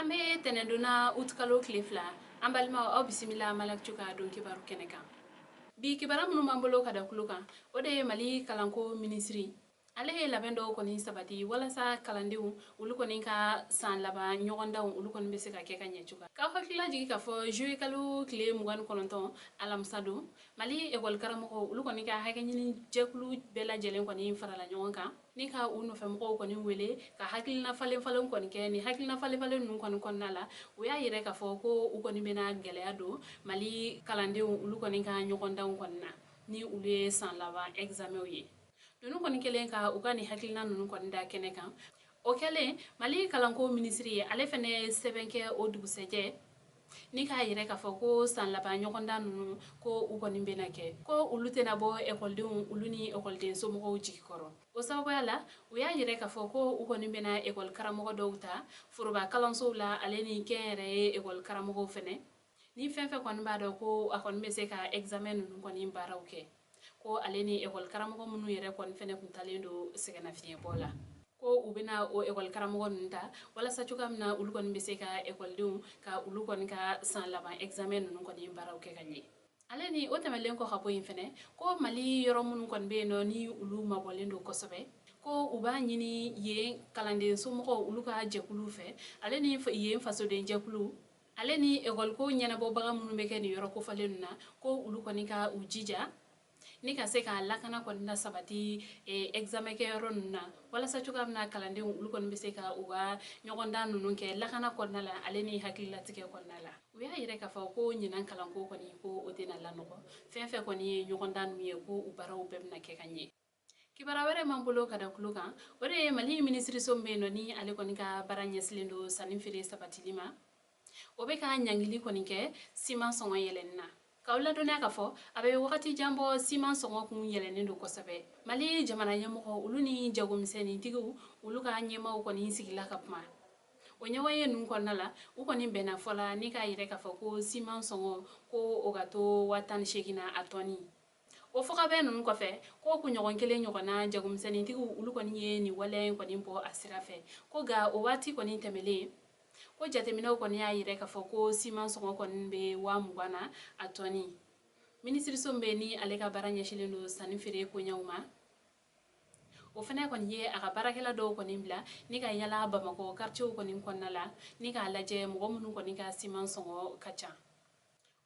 An bɛ tɛnɛndonna utikalo tile 2. An balimaw, aw bisimila Malactu ka don kibaru kɛnɛ kan. Bi kibaru minnu b'an bolo ka da tulo kan, o de ye Mali kalanko minisiri, ale ye labɛn dɔw kɔni sabati walasa kalandenw olu kɔni ka san laban ɲɔgɔndanw olu kɔni bɛ se ka kɛ ka ɲɛ cogoya. K'aw hakilila jigin k'a fɔ juillet kalo tile 29, alamisa don, Mali ekɔli karamɔgɔw olu kɔni ka hakɛ ɲini jɛkulu bɛɛ lajɛlen kɔni farala ɲɔgɔn kan ni ka u nɔfɛmɔgɔw kɔni wele ka hakilina falen falen kɔni kɛ. Ni hakilina falen falen ninnu kɔni kɔnɔna la, u y'a yira k'a fɔ ko u kɔni bɛna gɛlɛya don Mali kalandenw olu kɔni ka ɲɔgɔndanw kɔni na, ni olu ye san laban examenw ye. Ninnu kɔni kɛlen ka u ka nin hakilina ninnu kɔni da kɛnɛ kan, o kɛlen, Mali kalanko minisiri ye, ale fɛnɛ ye sɛbɛn kɛ o dugusɛjɛ ni k'a yira k'a fɔ ko san laban ɲɔgɔndan ninnu, ko u kɔni bɛna kɛ, ko olu tɛna bɔ ekɔlidenw olu ni ekɔliden somɔgɔw jigi kɔrɔ. O sababuya la, u y'a yira k'a fɔ ko u kɔni bɛna ekɔli karamɔgɔ dɔw ta foroba kalansow la, ale ni kɛnyɛrɛye ekɔli karamɔgɔw fɛnɛ, ni fɛn fɛn kɔni b'a dɔn ko a kɔni bɛ se ka examen ninnu kɔni baaraw kɛ, ko ale ni ekɔli karamɔgɔ minnu yɛrɛ kɔni fɛnɛ kun talen don sɛgɛnnafiɲɛbɔ la, ko u bɛna o ekɔli karamɔgɔ ninnu ta walasa cogoya min na olu kɔni bɛ se ka ekɔlidenw ka olu kɔni ka san laban examen ninnu kɔni baaraw kɛ ka ɲɛ. Ale ni o tɛmɛlen kɔ ka bɔ yen fɛnɛ, ko Mali yɔrɔ minnu kɔni bɛ yen nɔ, ni olu mabɔlen don kosɛbɛ, ko u b'a ɲini yen kalanden somɔgɔw olu ka jɛkulu fɛ, ale ni yen fasoden jɛkulu, ale ni ekɔliko ɲɛnabɔbaga minnu bɛ kɛ nin yɔrɔ kofɔlen ninnu na, ko olu kɔni ka u jija ni ka se ka lakana kɔni na sabati examen kɛ yɔrɔ ninnu na, walasa cogoya min na kalandenw olu kɔni bɛ se ka u ka ɲɔgɔndan ninnu kɛ lakana kɔnɔna la, ale ni hakililatigɛ kɔnɔna la. U y'a yira k'a fɔ ko ɲinan kalanko kɔni, ko o tɛna lanɔgɔ. Fɛn fɛn kɔni ye ɲɔgɔndan ninnu ye, ko u baaraw bɛɛ bɛna kɛ ka ɲɛ. Kibaruya wɛrɛ m'an bolo ka da tulo kan, o de ye Mali minisiriso min bɛ yen nɔ, ni ale kɔni ka baara ɲɛsilen don sanni feere sabatili ma, o bɛ ka ɲangili kɔni kɛ siman sɔngɔ yɛlɛnni na. K'aw ladɔnniya k'a fɔ a bɛ wagati jan bɔ, siman sɔngɔ kun yɛlɛnnen don kosɛbɛ. Mali jamana ɲɛmɔgɔ olu ni jagomisɛnnintigiw olu ka ɲɛmaaw kɔni sigila ka kuma. O ɲɔgɔn ye ninnu kɔnɔna la, u kɔni bɛnna fɔ la ni k'a yira k'a fɔ ko siman sɔngɔ, ko o ka to 18,000 na a tɔni. O fɔkabɛn ninnu kɔfɛ, ko kunɲɔgɔn kelen ɲɔgɔnna, jagomisɛnnintigiw olu kɔni ye nin waleya in kɔni bɔ a sira fɛ. Ko nka o waati kɔni tɛmɛlen, ko jateminɛw kɔni y'a yira k'a fɔ ko siman sɔngɔ kɔni bɛ 20,000 na a tɔni. Minisiriso min bɛ ni ale ka baara ɲɛsinnen don sanni feere koɲɛw ma, o fana kɔni ye a ka baarakɛla dɔw kɔni bila ni ka yala Bamakɔ quartierw kɔni kɔnɔna la, ni k'a lajɛ mɔgɔ minnu kɔni ka siman sɔngɔ ka ca.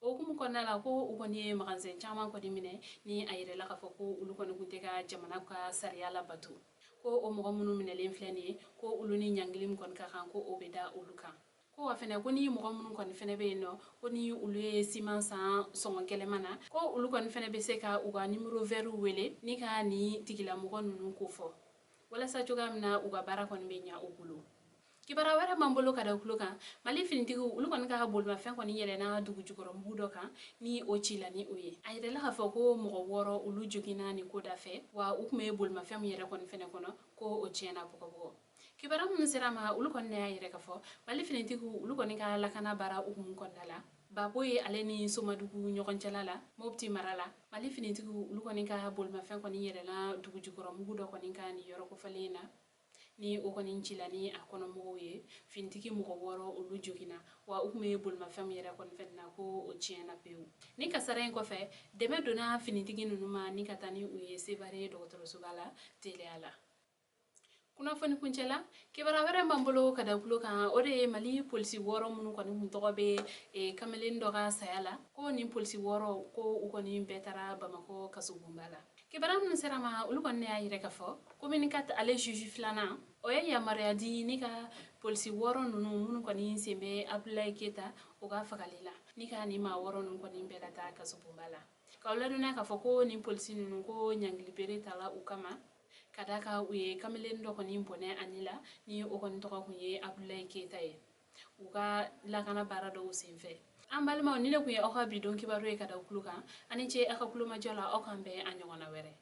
O hukumu kɔnɔna la, ko u kɔni ye magasin caman kɔni minɛ, ni a yirala k'a fɔ ko olu kɔni kun tɛ ka jamana ka sariya labato. Ko o mɔgɔ minnu minɛlen filɛ nin ye, ko olu ni ɲangili min kɔni ka kan, ko o bɛ da olu kan. Ko wa fɛnɛ, ko ni mɔgɔ minnu kɔni fɛnɛ bɛ yen nɔ, ko ni olu ye siman san sɔngɔ gɛlɛman na, ko olu kɔni fɛnɛ bɛ se ka u ka numéro vert wele ni ka nin tigilamɔgɔ ninnu ko fɔ, walasa cogoya min na u ka baara kɔni bɛ ɲa u bolo. Kibaruya wɛrɛ b'an bolo ka da tulo kan, Mali finitigiw olu kɔni ka bolimafɛn kɔni yɛlɛnna dugu jukɔrɔ mugu dɔ kan, ni o ci la ni o ye. A yirala k'a fɔ ko mɔgɔ 6 olu joginna nin ko da fɛ, wa u tun bɛ bolimafɛn min yɛrɛ kɔni fɛnɛ kɔnɔ, ko o tiɲɛna bɔgɔbɔgɔ. Kibaruya minnu sera ma, olu kɔni y'a yira k'a fɔ Mali finitigiw olu kɔni ka lakana baara hukumu kɔnɔna la, Babo ye ale ni Somadugu ɲɔgɔn cɛla la, Mopti mara la, Mali finitigiw olu kɔni ka bolimafɛn kɔni yɛlɛnna dugu jukɔrɔ mugu dɔ kɔni kan nin yɔrɔ kofɔlen in na, ni o kɔni cila ni a kɔnɔmɔgɔw ye. Finitigi mɔgɔ 6 olu joginna, wa u tun bɛ bolimafɛn min yɛrɛ kɔni fɛnɛ na, ko o tiɲɛna pewu. Ni kasara in kɔfɛ, dɛmɛ donna finitigi ninnu ma ni ka taa ni u ye Sevare dɔgɔtɔrɔsoba la teliya la. Kunnafoni kuncɛ la, kibaruya wɛrɛ b'an bolo ka da tulo kan, o de ye Mali polisi 6 minnu kɔni kun tɔgɔ bɛ kamalen dɔ ka saya la, ko nin polisi 6, ko u kɔni bɛɛ taara Bamakɔ kasobonba la. Kibaruya minnu sera ma, olu kɔni y'a yira k'a fɔ commune 4 ale juge filanan, o ye yamaruya di ni ka polisi 6 ninnu minnu kɔni sen bɛ Abdoulaye Keita o ka fagali la, ni ka nin maa 6 ninnu kɔni bɛɛ ka taa kasobonba la. K'aw ladɔnniya k'a fɔ ko nin polisi ninnu, ko ɲangili bere tala u kama ka da kan u ye kamalen dɔ kɔni bɔnɛ ani la, ni o kɔni tɔgɔ kun ye Abdoulaye Keita ye, u ka lakana baara dɔw senfɛ. An balimaw, ni ne kun ye aw ka bi don kibaru ye ka da tulo kan. Ani ce aw ka kulomajɔ la. Aw k'an bɛn a ɲɔgɔnna wɛrɛ.